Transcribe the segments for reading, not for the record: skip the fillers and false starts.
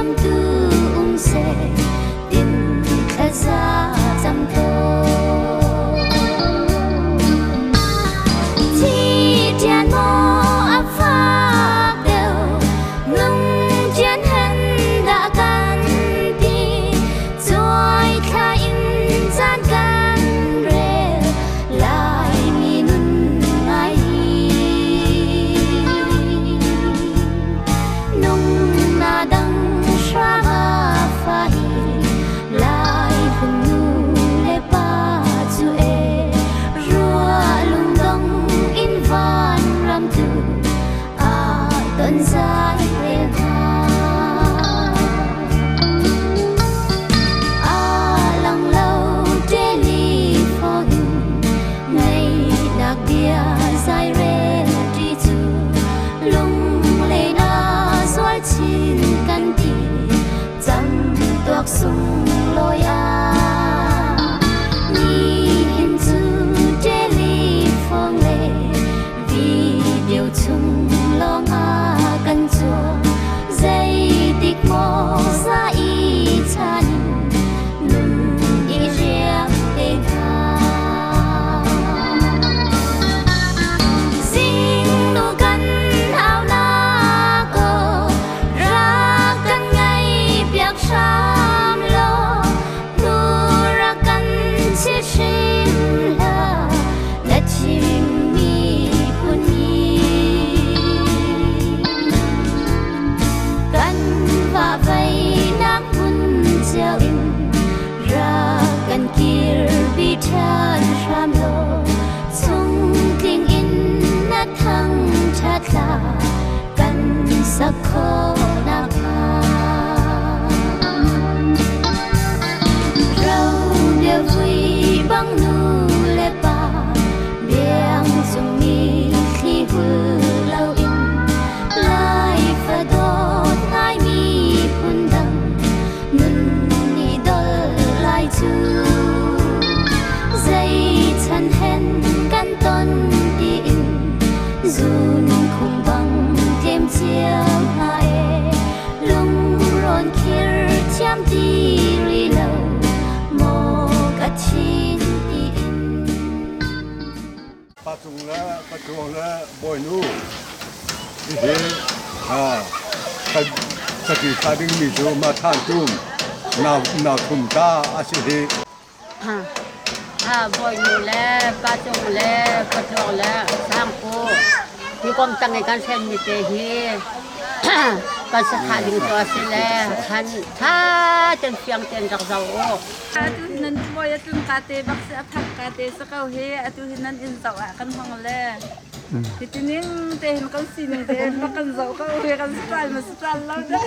Bawmtu um seh tin thlaza cam tawn. Thi tian maw a fak deuh, nung tian hen dah kan ti, cuai thla in caan kan rel, Laimi nun ngai hi. Nung na dang hram a fa hi, Lai phun nu le pa cu e, rua lungdong in van ram tu a ton zai rel hna. A lang lo telephone in ngaihnak bia zai rel ṭi cu lunglen a zual chin kan ti cam tuak sunglawi ah nihin cu telephone le video chung lawng ah kan cuang zeitik maw za i chan in nun i riak te hna. Zingnu kan hau nak aw rak kan ngai piak hram law nu rak kan chi hrim hlah na chimmi phun hi kan va vei nak hmun cio in rak kan kirpi ṭhan hram law chungtling in na thang ṭhat hla kan sak khawh nakhnga. Ro bia vui bang nu le pa biang cung mi thli hul loin Lai fa dawt ngai mi phun dang nun nih dol lai cu zei chan hen kan ton tiin zun khung bang tlem cio hna e lungrawn khir thiam ti ri lo maw ka thin tiin. Pa Cung le Pa Tluang le Bawinu hihi ka ti tha dingmi cu ma than tum nau nau thum ta a si hi. Bawinu le Pa Cung le Pa Tluang le Sangpu hi kom tang i kan hrenmi te hi kan sathah ding cu a si le khan tha ten fiang ten rak zoh u. Atu hi nan mawi a tlun ka te bak si a phak ka te si ko hi atu hi nan inn zoh ah kan hong le hi tining te hin kan sining te hin bak kan zoh ko hi kan style ma style lo de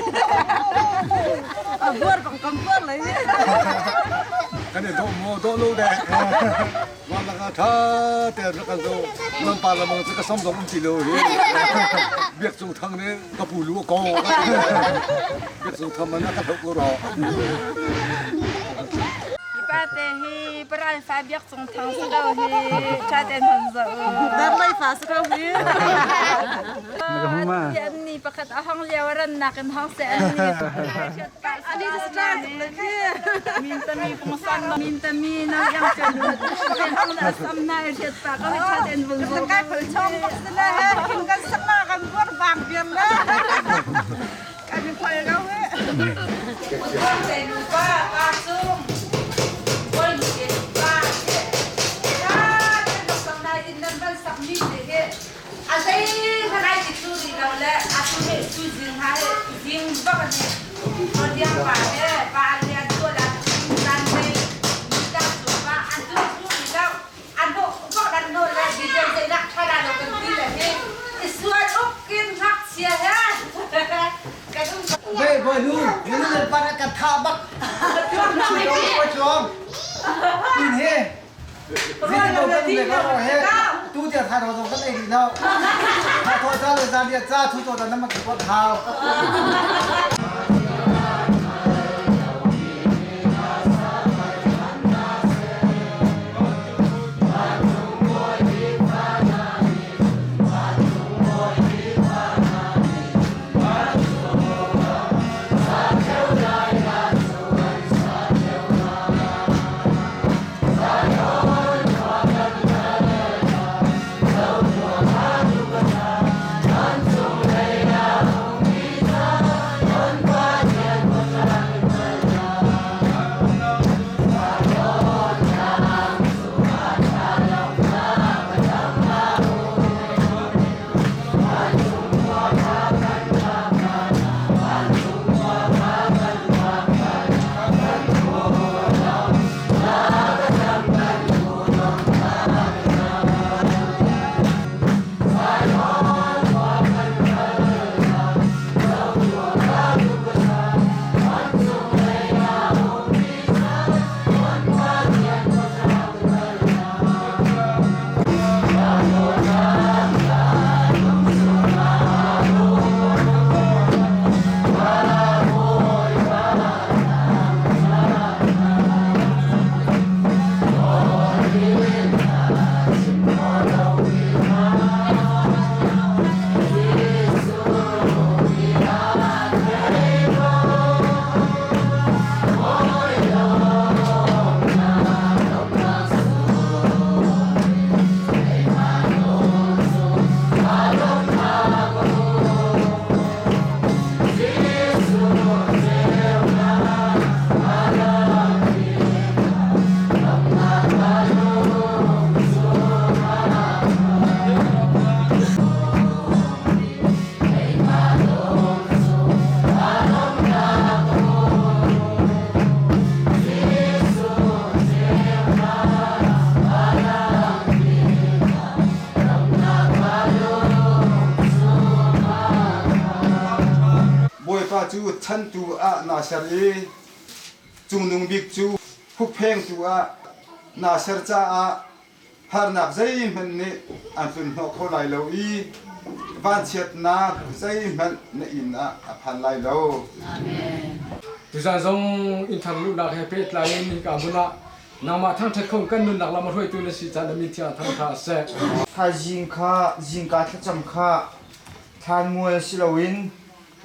a buar bang kan buar lai Kan i dawh maw dawh lo dek. Mah laka tha te rak kan zo nan pa lamang cu ka sam zong um ti lo hi. Biak Cung Thang nih ka pu lu a ko. Biak Cung Thang man a ka hloh ko ro. Hi pa te hi parai fa Biak Cung Thang si ko hi tha ten hon zo. Dar lei fa si ko hi. An ni pakhat a hong lio ran nak in hong se an ni. Ani sa tuk le khi. Min tami pung san min tami na yang chen hong na sam na riat pa ko hi tha ten vun zo. Kai phul chong bak si le he kin kan sama kan buar bang biam le. Kan phol ko he. Te nu pa pa cung kol nu te pa te ta te nok sang nai in nan van sak mi te he a zei hanai ti tu ri lo le a tu he tu zing ha he zing bak an he rodiang pa he pa lian tu la tan nei ta chu pa an tu tu ri lo an bo bak dan no la di den sei nak tha lo kan ti le he isual uk kin hak chia he kan um Ve boy nu, nu le pa ka tha bak. Chuang, tin he. Zin lo kan le ka ro he. Tu tia tha ro zong kan ei rih lo. Tha tho cha le zan dia cha thu to da nam ka pot hau. cu chantu ah naa ser i Cungnung Bik cu hupphengtu ah naa ser caah harnak zeihmanh nih an tlunhnawh kho lai lo i vanchiatnak zeihmanh na inn ah a phan lai lo. Tuzan zong innthar luhnak he pehtlai in hika hmun ah nangmah thangṭhat kho kan nunnak lam a hruaitu na si caan na min thiang thangṭha seh. Thaizing kha zingka thlacam kha thlanmual si loin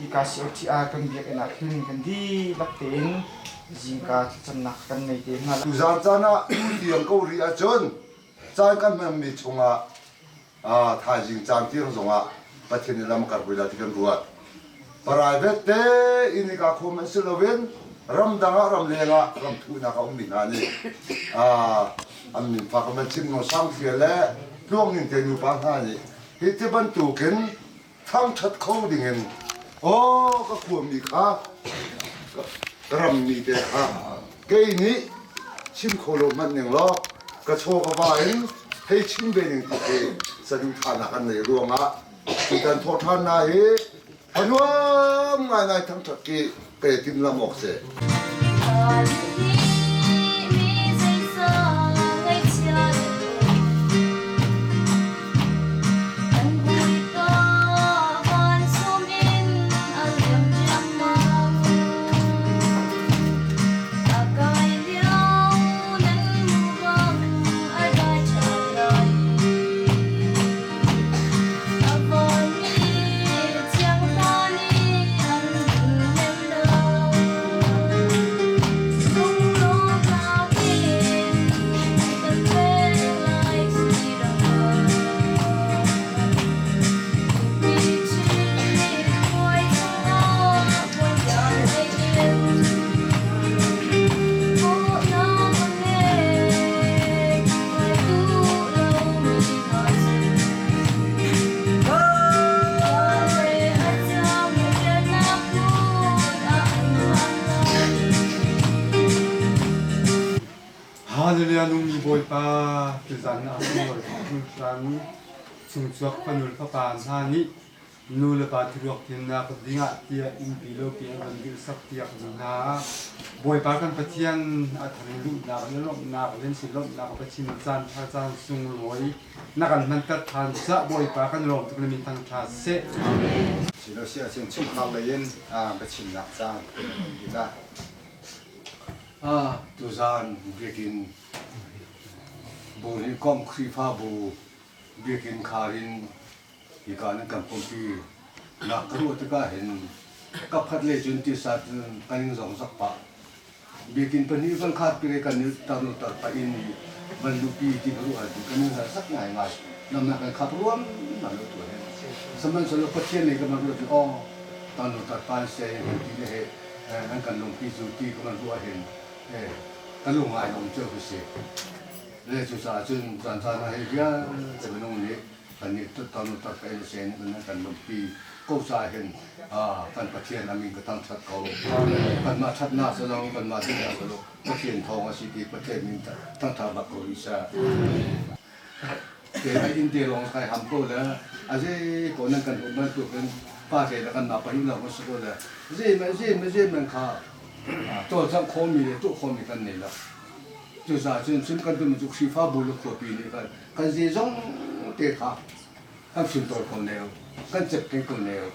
hika COTR kan biakinn ah khin kan dihlak tein zingka thlacamnak kan ngei te hna. Tuzaan caan ah tiang ko rih ahcun caan kan hmanmi chungah thaizing caan tiang zongah Pathian nih lam a kar la ti kan ruat. Private te in i ka khum an si loin ramdang ah ramleng ah ramthunak a ummi hna nih an min fak man chim no sang fia le tluang ning te nupa hna nih hi ti bantukin thangṭhat kho dingin aw ka khuami kha ka rammi te kha kei nih chim kho lo hmanh ning law ka chaw ka va in hei chim ve ning ti khi saduhthahnak an nei ruangah tutan thawhṭhan na hi thanuam ngaingai thangṭhat ki pe tim lam awk si. Hallelujah nungmi Bawipa tuzan ah hlan chungchuak fanul fapa hna nih nu le pa thiruak thimnak dingah tiah innpi lopi an van dirhsak piak mi hna Bawipa kan Pathian a thar in luhnak le lawmhnak le si lawmhnak a Pathian caan tha caan sunglawi na kan hmanter than cah Bawipa kan lawm tuk le min thang tha seh. Silo si ahcun chungkhar lei in biachimnak caan ti Ah, tuzaan biakinn bu nih kom Khrihfabu biakinn khar in hika nan kan pumpi nak ka ruah tikah hin kapkhat lei cun tisa cun kan in zong zak pah. Biakinn pahnih van khat pire kan i tarnu tar pah in van lupi ti ka ruah ahcun kan in sak ngaingai. Namnak kan khap ruam na lo tu he. Sihmanhsehlaw Pathian nih ka van ruah cu aw tarnu tar pa se kan ti le he nan kan lungpi cu ti ka van ruah hin ka lung ai lawm cio khi si. Le cucaah cun caan caan ah hi vialte minung nih kan nih tanu tak ka in sen kan lungpi ko ca hin kan Pathian a min ka thangṭhat ko. Kanmah ṭhatnak si lo, kanmah dinnak si lo, Pathian thawng a si ti Pathian min thangṭhat bak ko rih seh. Te ai in te lawng kai ham ko le a zei ko nan kan hmuh bantukin pa te le kan mah pahnih lawng kan si ko le zei zei zei man kha cawlcangh khomi le tuah khomi kan nei lo. Cucaah cun cun kan tum cu Khrihfabu le khuapi nih khan kan zeizong te kha kan fimtawl ko neo, kan cepkeng ko neo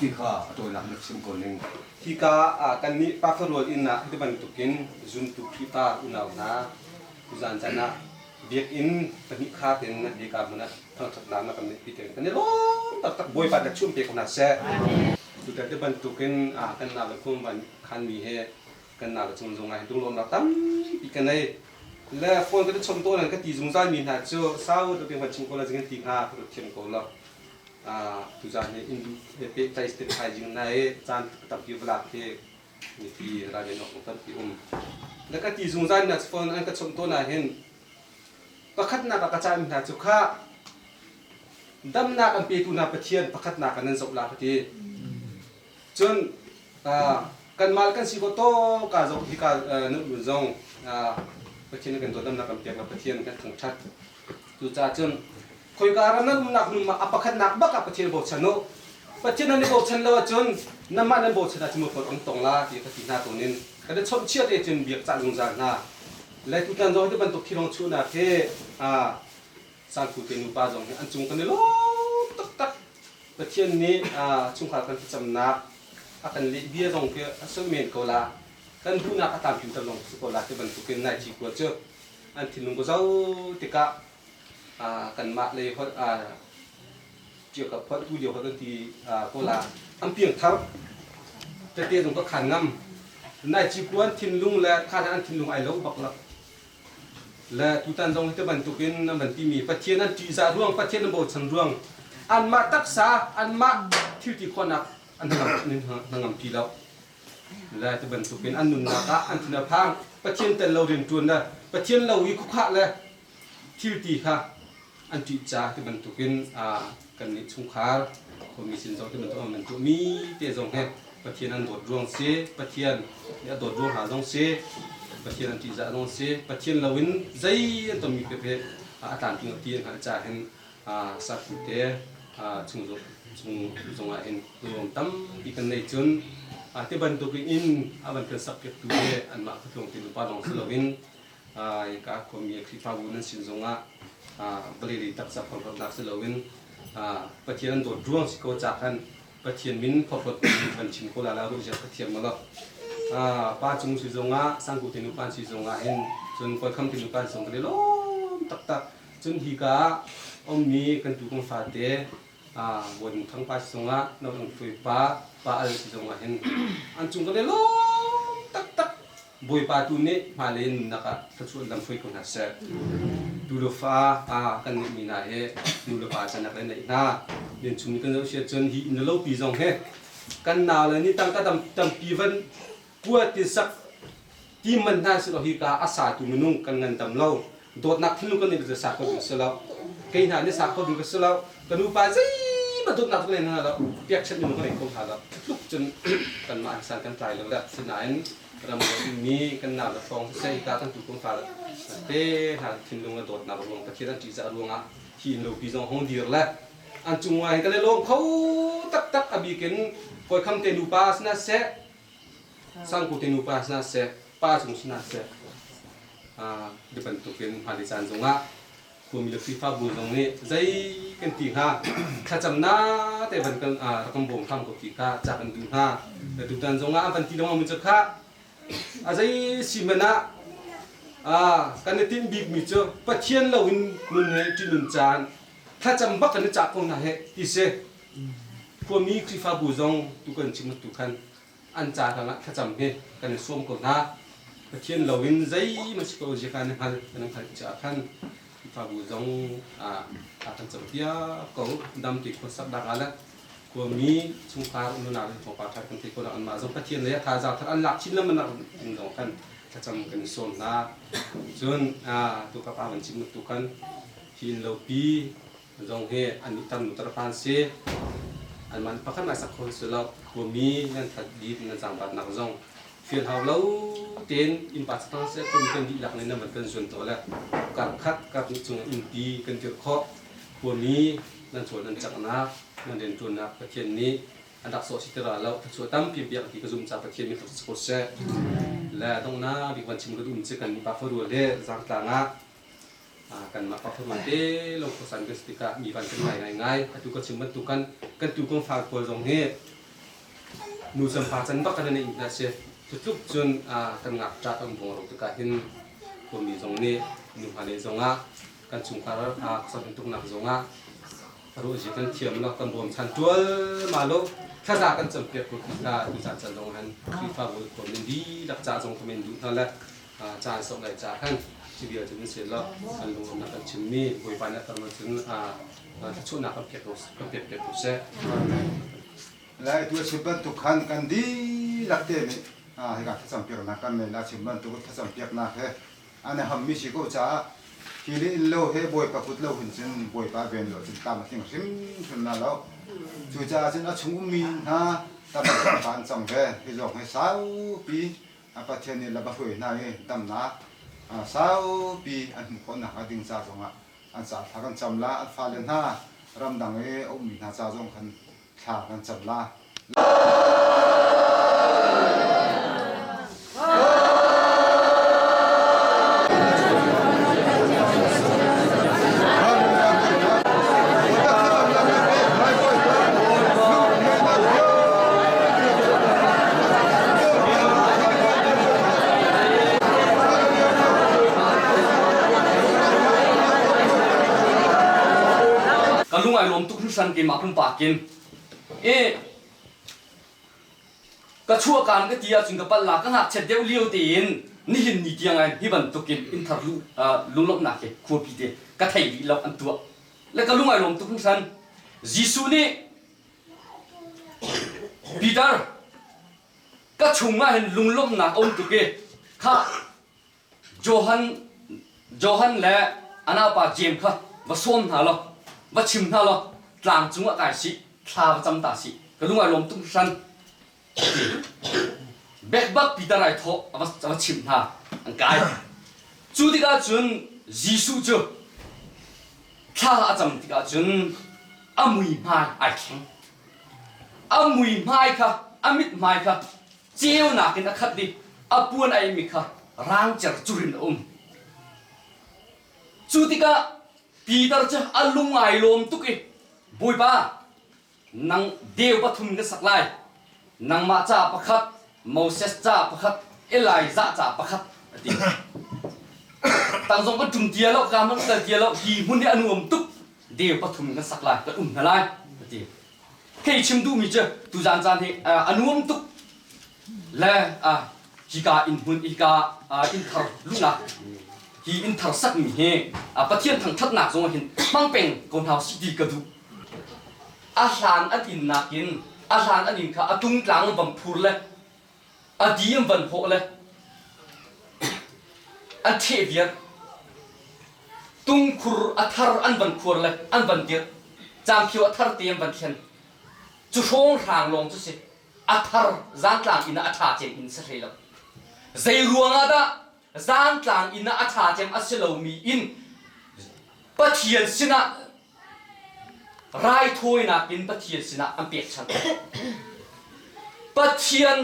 ti kha a tawinak na chim ko ning. Hika ah kannih pafarual inn ah hi bantukin zumtu Khrihfa unau hna tuzaan caan ah biakinn pahnih khat in hika hmun ah thangṭhatnak na kan neihpi te kan i lawm taktak Bawipa na chum pe ko hna seh. Tutan ti bantukin kan nau le khum van khanmi he kan nau le cung zong ah lunglawmnak tampi ka nei. Le phone ka chom tawn an ka ti zungzal mi hna cu sau deuh van chim ko la zing ti hnga ka thiam ko lo. Tuzaan hi indu pehtlai step thaizing na e caan tampi valak hi mipi ralven awk tampi um. Le ka ti zungzal mi hna cu phone an ka chawnh tawn ah hin pakhatnak ah ka cah mi hna cu kha damnak an petu hna Pathian pakhatnak ah nan zoh la ka ti. Cun kanmah kan si ko to ka zoh hika nan un zong Pathian kan dawt damnak kan pek la Pathian kan thangṭhat. Cucaah cun khoika ram nan umnak hmun a pakhatnak bak ah Pathian bochan u. Pathian nan i bochan lo ahcun nanmah nan bochan ahcun mualpho an tong la ti ka ti hna tawn in kan i chawnhchiah te cun biak cah zungzal hna. Le tutan zong hi bantuk thilong chuhnak hi Sangku te nupa zong hi an cung kan i lawm taktak. Pathian nih chungkhar kan thlacamnak a kan leh bia zong khi a si men ko la. Kan duhnak a tlamtlinter zong si ko la ti bantukin nai ci kua cu an thinlung ka zoh tikah kanmah lei holh ṭiakap holh tu lio holh kan ti ko la. An piangthar tete zong ka khan ngam. Nai ci kua an thinlung le kha an thinlung ai lo bak lo. Le tutan zong hi ti bantukin an van timi Pathian an ṭihzah ruang, Pathian an bochan ruang, anmah taksa, anmah thil ti khawhnak an hnangampi lo. Le ti bantukin an nunnak ah an thin a phang. Pathian tel lo rianṭuan le Pathian lo i khuakhah le thil ti kha an ṭih ca ti bantukin kannih chungkhar khuami sin zong ti bantuk an tuahmi te zong hi Pathian an dawt ruang si, Pathian nih a dawt ruang hna zong si, Pathian an ṭihzah zong si, Pathian loin zei an tonmi kip hi a tlamtling lo ti an hngalh caah hin sakhu te chung chung zongah hin ruang tampi kan nei cun ti bantuk in a van kan sakpiaktu hi anmah khuatlung ti nupa lawng si loin Hika khuami Khrihfabu nan sin zongah vawlei taksa phorhlawtnak si loin Pathian an dawt ruang si ko ca khan Pathian min phorhlawt kan chim ko la la ruh ziak ka thiam ma lo. Pa cung si zongah sangku te nupa si zongah hin cun kawlkham te nupa zong kan i lawm taktak. Cun hika ummi kan tu kong fate Bawi Thang pa si zongah No Ung Fui pa pa Al si zongah hin an cung kan i lawm taktak. Bawipa tu nih hmailei nunnak ah thluachuah lamhruai ko hna seh. Tu le fa kan ngeihmi hna hi nu le pa canak le neih hna. Nan chung kan zoh si ahcun hi inn le lopi zong hi kan nau le nih tangka tampi van kua ti sak ti man hna si lo hi ka a satu minung kan ngandam lo. Dawtnak thinlung kan neih sa kho ding si lo. Kei hna nih sa kho ding ka si lo. Ka nupa zeibantuk dawtnak kan nei hna lo. Pekchanh minung kan nei kho hna lo. Tluk cun kanmah san kan tlai lo le sinain ram mi kan nau le hrawng siseh hika kan tu kum fa te hna thinlung le dawtnak ruang Pathian an ṭihzah ruangah hi inn lopi zong hong dir le an cung ngai kan i lawm kho taktak a bikin kawikham te nupa sina seh sangku te nupa sina seh pa cung sina seh ti bantukin hmailei caan zongah khuami le Khrihfabu zong nih zei kan ti hnga thlacamnak te van kan rak kan bawm hram ko ti kha ca kan duh hna. Tutan zong ah an van ti lengmang mi cu kha a zei si hmanh ah kan i tinh bikmi cu Pathian loin nun he ṭihnun caan thlacam bak kan i cah ko hna heh ti si. Khuami Khrihfabu zong tu kan chim tu khan an ca hrangah thlacam hi kan i sawm ko hna. Pathian loin zeihmanh si ko zia kan i hngal kan i hngalh caah khan Khrihfabu zong a kan campiak ko. Dam ti khuasak dak ah le khuami chungkhar nunau in thawngpang ṭha kan thei ko nak anmah zong Pathian lei ah thazaang thar an lak chin lengmang nak ding zong khan thlacam kan i sawm hna. Cun tu ka pa van chim tu khan hi inn lopi zong hi an i tam tar phan si. Anmah nih pakhat mah sak kho si lo. Khuami nan that dit nan zaangbaatnak zong fial hau lo tein innpa cakang seh khuami kan dihlak nih nan van kan zuan to le kar khat kar hnih chung innpi kan dirh khawh. Khuami nan cawl nan caknak nan rianṭuannak Pathian nih an rak sawh si ti ra lo thluachuah tampi biak ti ka zum ca Pathian min tluk si ko seh. Le donghnak bik van chim ka duh mi cu kan nih pa farual he zaangtlang ah Kanmah pakhat te lawng khuasan kan si tikah mi van kan ngai ngaingai. Atu ka chim bantuk kan kan tu kong far pawl zong hi nu cem pa can bak kan nei hna si. Cutluk cun kan ngakṭah kan bong ro tikah hin khuami zong nih nu hma lei zongah kan chungkhar khuasak tuknak zongah ruahzi kan thiam lo kan bawmchan ṭual ma lo thlaza kan campiak ko ti kha tu caan can zong han Khrihfabu khuami dihlak ca zong ka men duh hna le caan sok lai ca khan cu vial cu nan si lo kan lungrualnak kan chimmi Bawipa nih a tam cun thluachuahnak kan pek kan pek piak ko seh. Lai tu chim bantuk khan kan dihlak te nih hika thlacam piaknak kan nei la chim bantuk thlacam piaknak he an hammi si ko caah hi le inn lo he Bawipa kut lo hin cun Bawipa ven lo cun tlam a tling hrimhrim na lo cucaah cun a chung ummi hna tam an cang ve hi zong hi saupi A Pathian nih lam a hruai hna i damnak saupi an hmuh khawh nakhnga ding ca zongah an ca thla kan cam la. An fale hna ramdang i a ummi hna ca zong khan thla kan cam la. Ka lung ai lawm tuk hringhran keimah pumpak in. E ka chuahkan ka ti ahcun ka palh la ka ngakchiat deuh lio tein nihin ni tiang in hi bantukin inn thar lu lunglawmhnak hi khuapi te ka thei rih lo an tuah le ka lung ai lawm tuk hringhran. Jesuh nih Peter ka chungah hin lunglawmhnak a um tuk i khah Johan Johan le a naupa Jeim kha va sawm hna law va chim hna law tlang cungah kai sih thla va cam ta sih ka lung ai lawm tuk hringhran Bekbak Peter ai thawh a va chimh hna an kai cu tikah cun Jesuh cu thla a cam tikah cun a mui hmai ai thleng a mui hmai kha a mit hmai kha ceunak in a khat i a puan a mi kha rang cer curin a um cu tikah Peter cu a lung ai lawm tuk i Bawipa nang deu pathum ka sak lai nangmah ca pakhat Moses ca pakhat Elijah ca pakhat a ti tang zong kan ṭum tia lo ka man kal tia lo hi hmun hi a nuam tuk deu pathum kan sak lai kan um hna lai a ti Kei chim duhmi cu tuzaan caan hi a nuam tuk le hika inn hmun hika inn thar luhnak hi inn thar sakmi hi Pathian thangṭhatnak zong hin hmang peng ko hna usih ti ka duh. A hlan an inn nakin a hlan an inn kha a tungtlang van phur le a di an van hawh le an ṭheh viar tungkhur a thar an van khuar le an van dirh cangphio a thar te an van thlen cu hrawnghrang lawng cu si a thar zantlang inn ah a ṭha cem in si hlei lo zei ruangah dah zantlang inn ah a ṭha cem a si lomi in Pathian sinah raithawinak in Pathian sinah an pekchanh. Pathian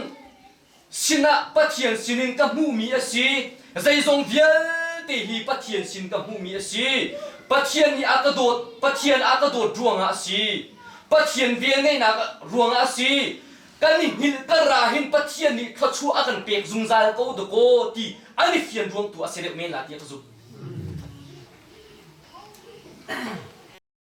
sinah Pathian sinin ka hmuhmi a si. Zeizong vialte hi Pathian sin ka hmuhmi a si. Pathian nih a ka dawt, Pathian a ka dawt ruangah a si. Pathian velngeihnak ruangah a si. Kan i hngilh kar ah hin Pathian nih thluachuah a kan pek zungzal ko dakaw ti an i fian ruang tu a si deuh men la tiah ka zumh.